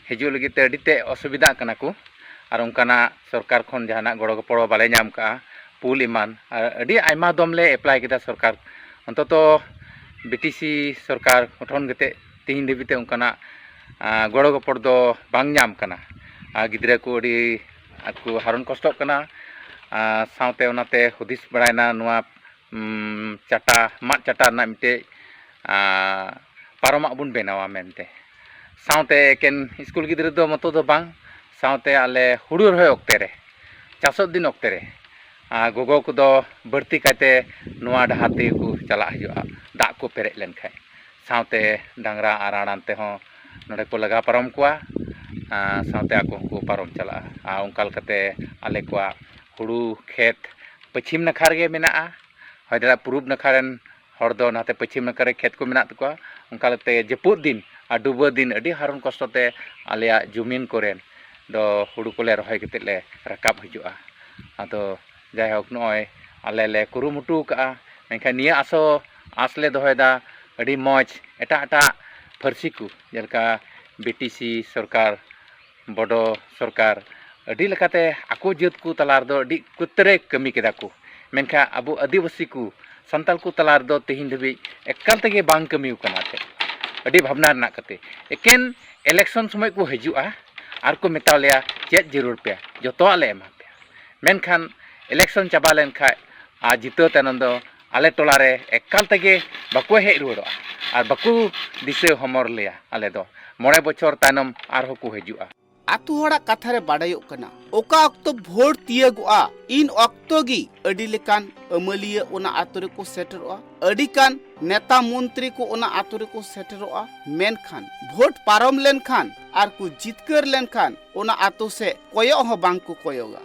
ᱦᱤᱡᱩᱜ ᱞᱟᱹᱜᱤᱫ ᱛᱮ ᱟᱹᱰᱤ ᱛᱮ ᱚᱥᱩᱵᱤᱫᱷᱟᱜ ᱠᱟᱱᱟ ᱠᱚ, ᱟᱨ ᱚᱱᱠᱟᱱᱟᱜ ᱥᱚᱨᱠᱟᱨ ᱠᱷᱚᱱ ᱡᱟᱦᱟᱱᱟᱜ ᱜᱚᱲᱚ ᱜᱚᱯᱚᱲᱚ ᱵᱟᱞᱮ ᱧᱟᱢ ᱠᱟᱜᱼᱟ᱾ ᱯᱩᱞ ᱮᱢᱟᱱ, ᱟᱨ ᱟᱹᱰᱤ ᱟᱭᱢᱟ ᱫᱚᱢ ᱞᱮ ᱮᱯᱞᱟᱭ ᱠᱮᱫᱟ ᱥᱚᱨᱠᱟᱨ᱾ ᱚᱱᱛᱚᱛᱚ ᱵᱤ ᱴᱤ ᱥᱤ ᱥᱚᱨᱠᱟᱨ ᱜᱚᱴᱷᱚᱱ ᱠᱟᱛᱮ ᱛᱤᱦᱤᱧ ᱫᱷᱟᱹᱵᱤᱡ ᱛᱮ ᱚᱱᱠᱟᱱᱟᱜ, ᱟᱸ, ᱜᱚᱲᱚ ᱜᱚᱯᱚᱲ ᱫᱚ ᱵᱟᱝ ᱧᱟᱢ ᱠᱟᱱᱟ᱾ ᱟᱨ ᱜᱤᱫᱽᱨᱟᱹ ᱠᱚ ᱟᱹᱰᱤ ᱟᱸᱴ ᱠᱚ ᱦᱟᱨᱚᱱ ᱠᱚᱥᱴᱚᱜ ᱠᱟᱱᱟ᱾ ᱟᱨ ᱥᱟᱶᱛᱮ ᱚᱱᱟᱛᱮ ᱦᱩᱫᱤᱥ ᱵᱟᱲᱟᱭᱮᱱᱟ, ᱱᱚᱣᱟ, ᱩᱸ, ᱪᱟᱴᱟ, ᱢᱟᱫ ᱪᱟᱴᱟ ᱨᱮᱱᱟᱜ ᱢᱤᱫᱴᱮᱡ, ᱟᱸ, ᱯᱟᱨᱚᱢᱟᱜ ᱵᱚᱱ ᱵᱮᱱᱟᱣᱟ ᱢᱮᱱᱛᱮ᱾ ᱥᱟᱶᱛᱮ ᱮᱠᱮᱱ ᱥᱠᱩᱞ ᱜᱤᱫᱽᱨᱟᱹ ᱫᱚ ᱢᱚᱛᱚ ᱫᱚ ᱵᱟᱝ, ᱥᱟᱶᱛᱮ ᱟᱞᱮ ᱦᱩᱲᱩ ᱨᱚᱦᱚᱭ ᱚᱠᱛᱮ ᱨᱮ, ᱪᱟᱥᱚᱜ ᱫᱤᱱ ᱚᱠᱛᱮ ᱨᱮ, ᱟᱨ ᱜᱚᱜᱚ ᱠᱚᱫᱚ ᱵᱟᱹᱲᱛᱤ ᱠᱟᱭᱛᱮ ᱱᱚᱣᱟ ᱰᱟᱦᱟᱨ ᱛᱮᱜᱮ ᱠᱚ ᱪᱟᱞᱟᱜ ᱦᱤᱡᱩᱜᱼᱟ, ᱫᱟᱜ ᱠᱚ ᱯᱮᱨᱮᱡ ᱞᱮᱱᱠᱷᱟᱱ᱾ ᱥᱟᱶᱛᱮ ᱰᱟᱝᱨᱟ ᱟᱨᱟᱬ ᱟᱱ ᱛᱮᱦᱚᱸ ᱱᱚᱰᱮ ᱠᱚ ᱞᱟᱜᱟ ᱯᱟᱨᱚᱢ ᱠᱚᱣᱟ, ᱟᱨ ᱥᱟᱶᱛᱮ ᱟᱠᱚ ᱦᱚᱸᱠᱚ ᱯᱟᱨᱚᱢ ᱪᱟᱞᱟᱜᱼᱟ᱾ ᱟᱨ ᱚᱱᱠᱟ ᱞᱮᱠᱟᱛᱮ ᱟᱞᱮ ᱠᱚᱣᱟᱜ ᱦᱩᱲᱩ ᱠᱷᱮᱛ ᱯᱟᱹᱪᱷᱤᱢ ᱱᱟᱠᱷᱟ ᱨᱮᱜᱮ ᱢᱮᱱᱟᱜᱼᱟ᱾ ᱦᱩᱭ ᱫᱟᱲᱮᱭᱟᱜᱼᱟ ᱯᱩᱨᱩᱵ ᱱᱟᱠᱷᱟ ᱨᱮᱱ ᱦᱚᱲ ᱫᱚ ᱱᱟᱛᱮ ᱯᱟᱹᱪᱷᱤᱢ ᱱᱟᱠᱷᱟ ᱨᱮ ᱠᱷᱮᱛ ᱠᱚ ᱢᱮᱱᱟᱜ ᱛᱟᱠᱚᱣᱟ᱾ ᱚᱱᱠᱟ ᱞᱮᱠᱟᱛᱮ ᱡᱟᱹᱯᱩᱫ ᱫᱤᱱ ᱟᱨ ᱰᱩᱵᱟᱹ ᱫᱤᱱ ᱟᱹᱰᱤ ᱦᱟᱨᱚᱱ ᱠᱚᱥᱴᱚ ᱛᱮ ᱟᱞᱮᱭᱟᱜ ᱡᱩᱢᱤᱱ ᱠᱚᱨᱮᱱ ᱫᱚ ᱦᱩᱲᱩ ᱠᱚᱞᱮ ᱨᱚᱦᱚᱭ ᱠᱟᱛᱮᱫ ᱞᱮ ᱨᱟᱠᱟᱵ ᱦᱤᱡᱩᱜᱼᱟ᱾ ᱟᱫᱚ ᱡᱟᱭᱦᱳᱠ, ᱱᱚᱜᱼᱚᱭ ᱟᱞᱮ ᱞᱮ ᱠᱩᱨᱩᱢᱩᱴᱩ ᱟᱠᱟᱫᱼᱟ, ᱢᱮᱱᱠᱷᱟᱱ ᱱᱤᱭᱟᱹ ᱟᱥᱚ, ᱟᱸᱥ ᱞᱮ ᱫᱚᱦᱚᱭᱮᱫᱟ ᱟᱹᱰᱤ ᱢᱚᱡᱽ ᱮᱴᱟᱜ ᱮᱴᱟᱜ ᱯᱟᱹᱨᱥᱤ ᱠᱚ, ᱡᱮᱞᱮᱠᱟ ᱵᱤ ᱴᱤ ᱥᱤ ᱥᱚᱨᱠᱟᱨ, ᱵᱚᱰᱚ ᱥᱚᱨᱠᱟᱨ, ᱟᱹᱰᱤ ᱞᱮᱠᱟᱛᱮ ᱟᱠᱚ ᱡᱟᱹᱛ ᱠᱚ ᱛᱟᱞᱟ ᱨᱮᱫᱚ ᱟᱹᱰᱤ ᱩᱛᱟᱹᱨᱮ ᱠᱟᱹᱢᱤ ᱠᱮᱫᱟ ᱠᱚ, ᱢᱮᱱᱠᱷᱟᱱ ᱟᱵᱚ ᱟᱹᱫᱤᱵᱟᱹᱥᱤ ᱠᱚ, ᱥᱟᱱᱛᱟᱲ ᱠᱚ ᱛᱟᱞᱟ ᱨᱮᱫᱚ ᱛᱮᱦᱮᱧ ᱫᱷᱟᱹᱵᱤᱡ ᱮᱠᱟᱞ ᱛᱮᱜᱮ ᱵᱟᱝ ᱠᱟᱹᱢᱤ ᱠᱟᱱᱟ᱾ ᱮᱱᱛᱮᱫ ᱟᱹᱰᱤ ᱵᱷᱟᱵᱽᱱᱟ ᱨᱮᱱᱟᱜ ᱠᱟᱛᱮ ᱮᱠᱮᱱ election ᱥᱚᱢᱚᱭ ᱠᱚ ᱦᱤᱡᱩᱜᱼᱟ ᱟᱨ ᱠᱚ ᱢᱮᱛᱟ ᱞᱮᱭᱟ, "ᱪᱮᱫ ᱡᱟᱹᱨᱩᱲ ᱯᱮᱭᱟ? ᱡᱚᱛᱚᱣᱟᱜ ᱞᱮ ᱮᱢᱟ ᱯᱮᱭᱟ᱾" ᱢᱮᱱᱠᱷᱟᱱ election ᱪᱟᱵᱟ ᱞᱮᱱᱠᱷᱟᱡ ᱟᱨ ᱡᱤᱛᱟᱹᱣ ᱛᱟᱭᱱᱚᱢ ᱫᱚ ᱟᱞᱮ ᱴᱚᱞᱟ ᱨᱮ ᱮᱠᱟᱞ ᱛᱮᱜᱮ ᱵᱟᱠᱚ ᱦᱮᱡ ᱨᱩᱣᱟᱹᱲᱚᱜᱼᱟ ᱟᱨ ᱵᱟᱠᱚ ᱫᱤᱥᱟᱹ ᱦᱚᱢᱚᱨ ᱞᱮᱭᱟ᱾ ᱟᱞᱮ ᱫᱚ ᱢᱚᱬᱮ ᱵᱚᱪᱷᱚᱨ ᱛᱟᱭᱱᱚᱢ ᱟᱨᱦᱚᱸ ᱠᱚ ᱦᱤᱡᱩᱜᱼᱟ᱾ ᱟᱛᱳ ᱦᱚᱲᱟᱜ ᱠᱟᱛᱷᱟ ᱨᱮ ᱵᱟᱰᱟᱭᱚᱜ ᱠᱟᱱᱟ, ᱚᱠᱟ ᱚᱠᱛᱚ ᱵᱷᱳᱴ ᱛᱤᱭᱟᱹᱜᱚᱜᱼᱟ, ᱤᱱ ᱚᱠᱛᱚ ᱜᱮ ᱟᱹᱰᱤ ᱞᱮᱠᱟᱱ ᱟᱹᱢᱟᱹᱞᱤᱭᱟᱹ ᱚᱱᱟ ᱟᱛᱳ ᱨᱮᱠᱚ ᱥᱮᱴᱮᱨᱚᱜᱼᱟ, ᱟᱹᱰᱤ ᱜᱟᱱ ᱱᱮᱛᱟ ᱢᱚᱱᱛᱨᱤ ᱠᱚ ᱚᱱᱟ ᱟᱛᱳ ᱨᱮᱠᱚ ᱥᱮᱴᱮᱨᱚᱜᱼᱟ᱾ ᱢᱮᱱᱠᱷᱟᱱ ᱵᱷᱳᱴ ᱯᱟᱨᱚᱢ ᱞᱮᱱᱠᱷᱟᱱ ᱟᱨ ᱠᱚ ᱡᱤᱛᱠᱟᱹᱨ ᱞᱮᱱᱠᱷᱟᱱ ᱚᱱᱟ ᱟᱛᱳ ᱥᱮᱫ ᱠᱚᱭᱚᱜ ᱦᱚᱸ ᱵᱟᱝ ᱠᱚ ᱠᱚᱭᱚᱜᱟ᱾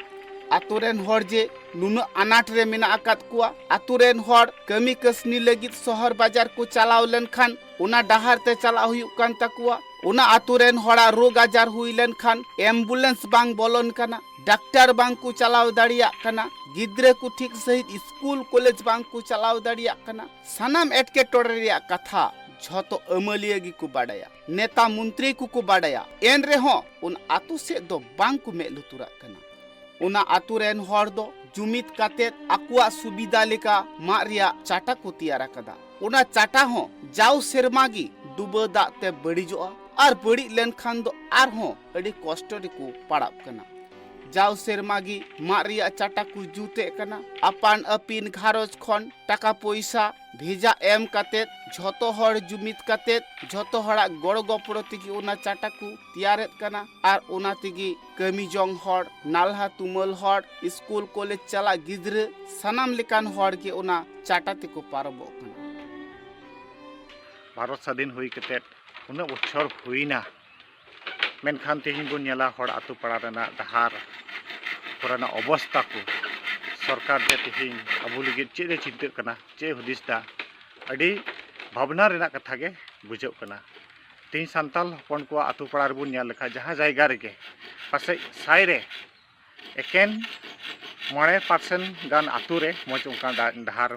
ᱟᱛᱳ ᱨᱮᱱ ᱦᱚᱲ ᱡᱮ ᱱᱩᱱᱟᱹᱜ ᱟᱱᱟᱴ ᱨᱮ ᱢᱮᱱᱟᱜ ᱟᱠᱟᱫ ᱠᱚᱣᱟ, ᱟᱛᱳ ᱨᱮᱱ ᱦᱚᱲ ᱠᱟᱹᱢᱤ ᱠᱟᱹᱥᱱᱤ ᱞᱟᱹᱜᱤᱫ ᱥᱚᱦᱚᱨ ᱵᱟᱡᱟᱨ ᱠᱚ ᱪᱟᱞᱟᱣ ᱞᱮᱱᱠᱷᱟᱱ ᱚᱱᱟ ᱰᱟᱦᱟᱨ ᱛᱮ ᱪᱟᱞᱟᱜ ᱦᱩᱭᱩᱜ ᱠᱟᱱ ᱛᱟᱠᱚᱣᱟ, ᱚᱱᱟ ᱟᱛᱳ ᱨᱮᱱ ᱦᱚᱲᱟᱜ ᱨᱳᱜᱽ ᱟᱡᱟᱨ ᱦᱩᱭ ᱞᱮᱱᱠᱷᱟᱱ ambulance ᱵᱟᱝ ᱵᱚᱞᱚᱱ ᱠᱟᱱᱟ, ᱰᱟᱠᱛᱟᱨ ᱵᱟᱝ ᱠᱚ ᱪᱟᱞᱟᱣ ᱫᱟᱲᱮᱭᱟᱜ ᱠᱟᱱᱟ, ᱜᱤᱫᱽᱨᱟᱹ ᱠᱚ ᱴᱷᱤᱠ ᱥᱟᱺᱦᱤᱡ ᱥᱠᱩᱞ ᱠᱚᱞᱮᱡᱽ ᱵᱟᱝ ᱠᱚ ᱪᱟᱞᱟᱣ ᱫᱟᱲᱮᱭᱟᱜ ᱠᱟᱱᱟ᱾ ᱥᱟᱱᱟᱢ ᱮᱴᱠᱮᱴᱚᱬᱮ ᱨᱮᱭᱟᱜ ᱠᱟᱛᱷᱟ ᱡᱷᱚᱛᱚ ᱟᱹᱢᱟᱹᱞᱤᱭᱟᱹ ᱜᱮᱠᱚ ᱵᱟᱰᱟᱭᱟ, ᱱᱮᱛᱟ ᱢᱚᱱᱛᱨᱤ ᱠᱚᱠᱚ ᱵᱟᱰᱟᱭᱟ, ᱮᱱ ᱨᱮᱦᱚᱸ ᱚᱱᱟ ᱟᱛᱳ ᱥᱮᱫ ᱫᱚ ᱵᱟᱝ ᱠᱚ ᱢᱮᱫ ᱞᱩᱛᱩᱨᱟᱜ ᱠᱟᱱᱟ᱾ ᱚᱱᱟ ᱟᱛᱳ ᱨᱮᱱ ᱦᱚᱲ ᱫᱚ ᱡᱩᱢᱤᱫ ᱠᱟᱛᱮᱫ ᱟᱠᱚᱣᱟᱜ ᱥᱩᱵᱤᱫᱷᱟ ᱞᱮᱠᱟ ᱢᱟᱫ ᱨᱮᱭᱟᱜ ᱪᱟᱴᱟ ᱠᱚ ᱛᱮᱭᱟᱨ ᱟᱠᱟᱫᱟ᱾ ᱚᱱᱟ ᱪᱟᱴᱟ ᱦᱚᱸ ᱡᱟᱣ ᱥᱮᱨᱢᱟ ᱜᱮ ᱰᱩᱵᱟᱹ ᱫᱟᱜ ᱛᱮ ᱵᱟᱹᱲᱤᱡᱚᱜᱼᱟ ᱟᱨ ᱵᱟᱹᱲᱤᱡ ᱞᱮᱱᱠᱷᱟᱱ ᱫᱚ ᱟᱨᱦᱚᱸ ᱟᱹᱰᱤ ᱠᱚᱥᱴᱚ ᱨᱮᱠᱚ ᱯᱟᱲᱟᱜ ᱠᱟᱱᱟ᱾ ᱡᱟᱣ ᱥᱮᱨᱢᱟ ᱜᱮ ᱢᱟᱫ ᱨᱮᱭᱟᱜ ᱪᱟᱴᱟ ᱠᱚ ᱡᱩᱛᱮᱫ ᱠᱟᱱᱟ᱾ ᱟᱯᱟᱱ ᱟᱹᱯᱤᱱ ᱜᱷᱟᱨᱚᱸᱡᱽ ᱠᱷᱚᱱ ᱴᱟᱠᱟ ᱯᱚᱭᱥᱟ ᱵᱷᱮᱡᱟ ᱮᱢ ᱠᱟᱛᱮᱫ, ᱡᱷᱚᱛᱚ ᱦᱚᱲ ᱡᱩᱢᱤᱫ ᱠᱟᱛᱮᱫ, ᱡᱷᱚᱛᱚ ᱦᱚᱲᱟᱜ ᱜᱚᱲᱚ ᱜᱚᱯᱚᱲᱚ ᱛᱮᱜᱮ ᱚᱱᱟ ᱪᱟᱴᱟ ᱠᱚ ᱛᱮᱭᱟᱨᱮᱫ ᱠᱟᱱᱟ᱾ ᱟᱨ ᱚᱱᱟ ᱛᱮᱜᱮ ᱠᱟᱹᱢᱤ ᱡᱚᱝ ᱦᱚᱲ, ᱱᱟᱞᱦᱟ ᱛᱩᱢᱟᱹᱞ ᱦᱚᱲ, ᱥᱠᱩᱞ ᱠᱚᱞᱮᱡᱽ ᱪᱟᱞᱟᱜ ᱜᱤᱫᱽᱨᱟᱹ, ᱥᱟᱱᱟᱢ ᱞᱮᱠᱟᱱ ᱦᱚᱲ ᱜᱮ ᱚᱱᱟ ᱪᱟᱴᱟ ᱛᱮᱠᱚ ᱯᱟᱨᱚᱢᱚᱜ ᱠᱟᱱᱟ᱾ ᱵᱷᱟᱨᱚᱛ ᱥᱟᱫᱷᱤᱱ ᱦᱩᱭ ᱠᱟᱛᱮᱫ ᱩᱱᱟᱹᱜ ᱵᱚᱪᱷᱚᱨ ᱦᱩᱭᱱᱟ, ᱢᱮᱱᱠᱷᱟᱱ ᱛᱮᱦᱮᱧ ᱵᱚᱱ ᱧᱮᱞᱟ ᱦᱚᱲ ᱟᱛᱳ ᱯᱟᱲᱟ ᱨᱮᱱᱟᱜ ᱰᱟᱦᱟᱨ ᱠᱚᱨᱮᱱᱟᱜ ᱚᱵᱚᱥᱛᱟ ᱠᱚ, ᱥᱚᱨᱠᱟᱨ ᱡᱮ ᱛᱮᱦᱮᱧ ᱟᱵᱚ ᱞᱟᱹᱜᱤᱫ ᱪᱮᱫ ᱮ ᱪᱤᱱᱛᱟᱹᱜ ᱠᱟᱱᱟ, ᱪᱮᱫ ᱮ ᱦᱩᱫᱤᱥ ᱫᱟ, ᱟᱹᱰᱤ ᱵᱷᱟᱵᱽᱱᱟ ᱨᱮᱱᱟᱜ ᱠᱟᱛᱷᱟ ᱜᱮ ᱵᱩᱡᱷᱟᱹᱜ ᱠᱟᱱᱟ᱾ ᱛᱮᱦᱮᱧ ᱥᱟᱱᱛᱟᱲ ᱦᱚᱯᱚᱱ ᱠᱚᱣᱟᱜ ᱟᱛᱳ ᱯᱟᱲᱟ ᱨᱮᱵᱚᱱ ᱧᱮᱞ ᱞᱮᱠᱷᱟᱱ ᱡᱟᱦᱟᱸ ᱡᱟᱭᱜᱟ ᱨᱮᱜᱮ ᱯᱟᱥᱮᱡ ᱥᱟᱭ ᱨᱮ ᱮᱠᱮᱱ ᱢᱚᱬᱮ percent ᱜᱟᱱ ᱟᱛᱳ ᱨᱮ ᱢᱚᱡᱽ ᱚᱱᱠᱟ ᱰᱟ-, ᱰᱟᱦᱟᱨ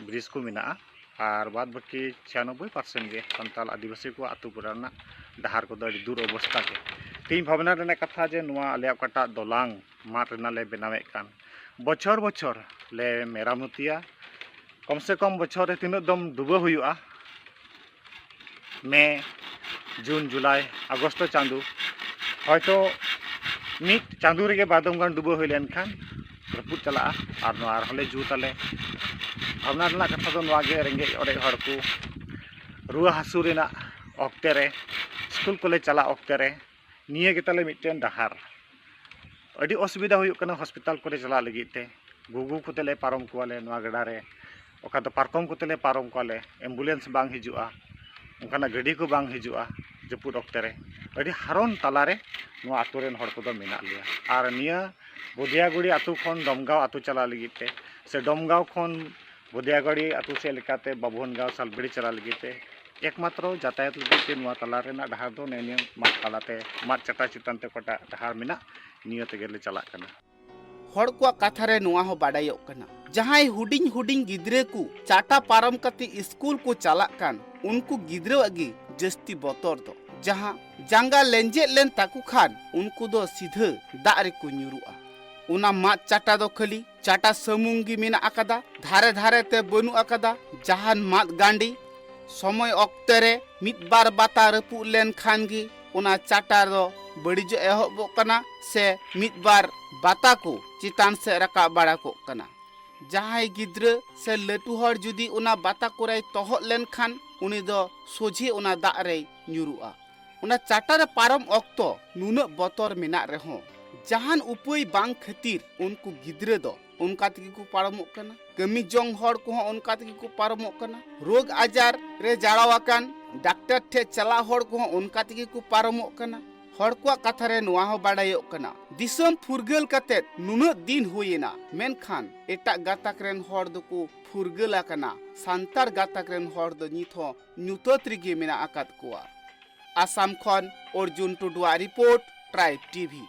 ᱵᱨᱤᱡᱽ ᱠᱚ ᱢᱮᱱᱟᱜᱼᱟ᱾ ᱟᱨ ᱵᱟᱫᱽ ᱵᱟᱹᱠᱤ ᱪᱷᱤᱭᱟᱱᱚᱵᱵᱳᱭ percent ᱜᱮ ᱥᱟᱱᱛᱟᱲ ᱟᱹᱫᱤᱵᱟᱹᱥᱤ ᱠᱚᱣᱟᱜ ᱟᱛᱳ ᱯᱟᱲᱟ ᱨᱮᱱᱟᱜ ᱰᱟᱦᱟᱨ ᱠᱚᱫᱚ ᱟᱹᱰᱤ ᱫᱩᱨ ᱚᱵᱚᱥᱛᱟ ᱜᱮ᱾ ᱛᱮᱦᱮᱧ ᱵᱷᱟᱵᱽᱱᱟ ᱨᱮᱱᱟᱜ ᱠᱟᱛᱷᱟ ᱡᱮ ᱱᱚᱣᱟ ᱟᱞᱮᱭᱟᱜ ᱚᱠᱟᱴᱟᱜ ᱫᱚᱞᱟᱝ ᱢᱟᱫ ᱨᱮᱱᱟᱜ ᱞᱮ ᱵᱮᱱᱟᱣᱮᱫ ᱠᱟᱱ, ᱵᱚᱪᱷᱚᱨ ᱵᱚᱪᱷᱚᱨ ᱞᱮ ᱢᱮᱨᱟᱢᱚᱛᱤᱭᱟ᱾ ᱠᱚᱢ ᱥᱮ ᱠᱚᱢ ᱵᱚᱪᱷᱚᱨ ᱨᱮ ᱛᱤᱱᱟᱹᱜ ᱫᱚᱢ ᱰᱩᱵᱟᱹ ᱦᱩᱭᱩᱜᱼᱟ, ᱢᱮ, ᱡᱩᱱ, ᱡᱩᱞᱟᱭ, ᱟᱜᱚᱥᱴ ᱪᱟᱸᱫᱚ, ᱦᱚᱭᱛᱚ ᱢᱤᱫ ᱪᱟᱸᱫᱚ ᱨᱮᱜᱮ ᱵᱟᱨ ᱫᱚᱢ ᱜᱟᱱ ᱰᱩᱵᱟᱹ ᱦᱩᱭ ᱞᱮᱱᱠᱷᱟᱱ ᱨᱟᱹᱯᱩᱫ ᱪᱟᱞᱟᱜᱼᱟ᱾ ᱟᱨ ᱱᱚᱣᱟ ᱟᱨᱦᱚᱸ ᱞᱮ ᱡᱩᱛ ᱟᱞᱮ᱾ ᱵᱷᱟᱵᱽᱱᱟ ᱨᱮᱱᱟᱜ ᱠᱟᱛᱷᱟ ᱫᱚ ᱱᱚᱣᱟ ᱜᱮ, ᱨᱮᱸᱜᱮᱡ ᱚᱨᱮᱡ ᱦᱚᱲ ᱠᱚ ᱨᱩᱣᱟᱹ ᱦᱟᱹᱥᱩ ᱨᱮᱱᱟᱜ ᱚᱠᱛᱮ ᱨᱮ, ᱥᱠᱩᱞ ᱠᱚᱞᱮ ᱪᱟᱞᱟᱜ ᱚᱠᱛᱮ ᱨᱮ, ᱱᱤᱭᱟᱹ ᱜᱮᱛᱟᱞᱮ ᱢᱤᱫᱴᱮᱱ ᱰᱟᱦᱟᱨ᱾ ᱟᱹᱰᱤ ᱚᱥᱩᱵᱤᱫᱷᱟ ᱦᱩᱭᱩᱜ ᱠᱟᱱᱟ ᱦᱚᱥᱯᱤᱴᱟᱞ ᱠᱚᱨᱮ ᱪᱟᱞᱟᱜ ᱞᱟᱹᱜᱤᱫ ᱛᱮ᱾ ᱜᱩᱜᱩ ᱠᱚᱛᱮ ᱞᱮ ᱯᱟᱨᱚᱢ ᱠᱚᱣᱟᱞᱮ ᱱᱚᱣᱟ ᱜᱟᱰᱟ ᱨᱮ, ᱚᱠᱟ ᱫᱚ ᱯᱟᱨᱠᱚᱢ ᱠᱚᱛᱮ ᱞᱮ ᱯᱟᱨᱚᱢ ᱠᱚᱣᱟᱞᱮ, ᱮᱢᱵᱩᱞᱮᱱᱥ ᱵᱟᱝ ᱦᱤᱡᱩᱜᱼᱟ, ᱚᱱᱠᱟᱱᱟᱜ ᱜᱟᱹᱰᱤ ᱠᱚ ᱵᱟᱝ ᱦᱤᱡᱩᱜᱼᱟ᱾ ᱡᱟᱹᱯᱩᱫ ᱚᱠᱛᱮ ᱨᱮ ᱟᱹᱰᱤ ᱦᱟᱨᱚᱱ ᱛᱟᱞᱟᱨᱮ ᱱᱚᱣᱟ ᱟᱛᱳ ᱨᱮᱱ ᱦᱚᱲ ᱠᱚᱫᱚ ᱢᱮᱱᱟᱜ ᱞᱮᱭᱟ᱾ ᱟᱨ ᱱᱤᱭᱟᱹ ᱵᱚᱫᱤᱭᱟᱜᱩᱲᱤ ᱟᱛᱳ ᱠᱷᱚᱱ ᱰᱚᱢᱜᱟᱣ ᱟᱛᱳ ᱪᱟᱞᱟᱜ ᱞᱟᱹᱜᱤᱫ ᱛᱮ, ᱥᱮ ᱰᱚᱢᱜᱟᱣ ᱠᱷᱚᱱ ᱵᱚᱫᱤᱭᱟᱜᱩᱲᱤ ᱟᱛᱳ ᱥᱮᱫ ᱞᱮᱠᱟᱛᱮ ᱵᱟᱵᱷᱚᱱᱜᱟᱣ ᱥᱟᱞᱵᱮᱲᱤ ᱪᱟᱞᱟᱜ ᱞᱟᱹᱜᱤᱫ ᱛᱮ, ᱮᱠᱢᱟᱛᱨᱚ ᱡᱟᱛᱟᱭᱟᱛ ᱞᱟᱹᱜᱤᱫ ᱛᱮ ᱱᱚᱣᱟ ᱛᱟᱞᱟ ᱨᱮᱱᱟᱜ ᱰᱟᱦᱟᱨ ᱫᱚ ᱱᱮᱜᱼᱮ ᱱᱤᱭᱟᱹ ᱢᱟᱫ ᱛᱟᱞᱟᱛᱮ, ᱢᱟᱫ ᱪᱟᱴᱟ ᱪᱮᱛᱟᱱ ᱛᱮ ᱚᱠᱟᱴᱟᱜ ᱰᱟᱦᱟᱨ ᱢᱮᱱᱟᱜ, ᱱᱤᱭᱟᱹ ᱛᱮᱜᱮ ᱞᱮ ᱪᱟᱞᱟᱜ ᱠᱟᱱᱟ᱾ ᱦᱚᱲ ᱠᱚᱣᱟᱜ ᱠᱟᱛᱷᱟ ᱨᱮ ᱱᱚᱣᱟ ᱦᱚᱸ ᱵᱟᱰᱟᱭᱚᱜ ᱠᱟᱱᱟ, ᱡᱟᱦᱟᱸᱭ ᱦᱩᱰᱤᱧ ᱦᱩᱰᱤᱧ ᱜᱤᱫᱽᱨᱟᱹ ᱠᱚ ᱪᱟᱴᱟ ᱯᱟᱨᱚᱢ ᱠᱟᱛᱮ ᱥᱠᱩᱞ ᱠᱚ ᱪᱟᱞᱟᱜ ᱠᱟᱱ, ᱩᱱᱠᱩ ᱜᱤᱫᱽᱨᱟᱹᱣᱟᱜ ᱜᱮ ᱡᱟᱹᱥᱛᱤ ᱵᱚᱛᱚᱨ ᱫᱚ᱾ ᱡᱟᱦᱟᱸ ᱡᱟᱸᱜᱟ ᱞᱮᱸᱡᱮᱫ ᱞᱮᱱ ᱛᱟᱠᱚ ᱠᱷᱟᱱ, ᱩᱱᱠᱩ ᱫᱚ ᱥᱤᱫᱷᱟᱹ ᱫᱟᱜ ᱨᱮᱠᱚ ᱧᱩᱨᱩᱜᱼᱟ᱾ ᱚᱱᱟ ᱢᱟᱫ ᱪᱟᱴᱟ ᱫᱚ ᱠᱷᱟᱹᱞᱤ ᱪᱟᱴᱟ ᱥᱩᱢᱩᱝ ᱜᱮ ᱢᱮᱱᱟᱜ ᱟᱠᱟᱫᱟ, ᱫᱷᱟᱨᱮ ᱫᱷᱟᱨᱮ ᱛᱮ ᱵᱟᱹᱱᱩᱜ ᱟᱠᱟᱫᱟ ᱡᱟᱦᱟᱱ ᱢᱟᱫ ᱜᱟᱸᱰᱤ᱾ ᱥᱚᱢᱚᱭ ᱚᱠᱛᱮ ᱨᱮ ᱢᱤᱫ ᱵᱟᱨ ᱵᱟᱛᱟ ᱨᱟᱹᱯᱩᱫ ᱞᱮᱱ ᱠᱷᱟᱱ ᱜᱮ ᱚᱱᱟ ᱪᱟᱴᱟ ᱫᱚ ᱵᱟᱹᱲᱤᱡᱚᱜ ᱮᱦᱚᱵᱚᱜ ᱠᱟᱱᱟ, ᱥᱮ ᱢᱤᱫ ᱵᱟᱨ ᱵᱟᱛᱟ ᱠᱚ ᱪᱮᱛᱟᱱ ᱥᱮᱫ ᱨᱟᱠᱟᱵ ᱵᱟᱲᱟ ᱠᱚᱜ ᱠᱟᱱᱟ᱾ ᱡᱟᱦᱟᱸᱭ ᱜᱤᱫᱽᱨᱟᱹ ᱥᱮ ᱞᱟᱹᱴᱩ ᱦᱚᱲ ᱡᱩᱫᱤ ᱚᱱᱟ ᱵᱟᱛᱟ ᱠᱚᱨᱮᱭ ᱛᱚᱦᱚᱫ ᱞᱮᱱᱠᱷᱟᱱ, ᱩᱱᱤ ᱫᱚ ᱥᱚᱡᱷᱮ ᱚᱱᱟ ᱫᱟᱜ ᱨᱮᱭ ᱧᱩᱨᱩᱜᱼᱟ᱾ ᱚᱱᱟ ᱪᱟᱴᱟ ᱨᱮ ᱯᱟᱨᱚᱢ ᱚᱠᱛᱚ ᱱᱩᱱᱟᱹᱜ ᱵᱚᱛᱚᱨ ᱢᱮᱱᱟᱜ ᱨᱮᱦᱚᱸ, ᱡᱟᱦᱟᱱ ᱩᱯᱟᱹᱭ ᱵᱟᱝ ᱠᱷᱟᱹᱛᱤᱨ ᱩᱱᱠᱩ ᱜᱤᱫᱽᱨᱟᱹ ᱫᱚ ᱚᱱᱠᱟ ᱛᱮᱜᱮ ᱠᱚ ᱯᱟᱨᱚᱢᱚᱜ ᱠᱟᱱᱟ᱾ ᱠᱟᱹᱢᱤ ᱡᱚᱝ ᱦᱚᱲ ᱠᱚᱦᱚᱸ ᱚᱱᱠᱟ ᱛᱮᱜᱮ ᱠᱚ ᱯᱟᱨᱚᱢᱚᱜ ᱠᱟᱱᱟ᱾ ᱨᱳᱜᱽ ᱟᱡᱟᱨ ᱨᱮ ᱡᱟᱲᱟᱣ ᱟᱠᱟᱱ ᱰᱟᱠᱛᱟᱨ ᱴᱷᱮᱱ ᱪᱟᱞᱟᱜ ᱦᱚᱲ ᱠᱚᱦᱚᱸ ᱚᱱᱠᱟ ᱛᱮᱜᱮ ᱠᱚ ᱯᱟᱨᱚᱢᱚᱜ ᱠᱟᱱᱟ᱾ ᱦᱚᱲ ᱠᱚᱣᱟᱜ ᱠᱟᱛᱷᱟ ᱨᱮ ᱱᱚᱣᱟ ᱦᱚᱸ ᱵᱟᱰᱟᱭᱚᱜ ᱠᱟᱱᱟ, ᱫᱤᱥᱚᱢ ᱯᱷᱩᱨᱜᱟᱹᱞ ᱠᱟᱛᱮ ᱱᱩᱱᱟᱹᱜ ᱫᱤᱱ ᱦᱩᱭᱮᱱᱟ, ᱢᱮᱱᱠᱷᱟᱱ ᱮᱴᱟᱜ ᱜᱟᱛᱟᱠ ᱨᱮᱱ ᱦᱚᱲ ᱫᱚᱠᱚ ᱯᱷᱩᱨᱜᱟᱹᱞ ᱟᱠᱟᱱᱟ᱾ ᱥᱟᱱᱛᱟᱲ ᱜᱟᱛᱟᱠ ᱨᱮᱱ ᱦᱚᱲ ᱫᱚ ᱱᱤᱛ ᱦᱚᱸ ᱧᱩᱛᱟᱹᱛ ᱨᱮᱜᱮ ᱢᱮᱱᱟᱜ ᱟᱠᱟᱫ ᱠᱚᱣᱟ᱾ ᱟᱥᱟᱢ ᱠᱷᱚᱱ ᱚᱨᱡᱩᱱ ᱴᱩᱰᱩᱣᱟᱜ ᱨᱤᱯᱳᱨᱴ, ᱴᱨᱟᱭᱤᱵᱽ ᱴᱤᱵᱷᱤ᱾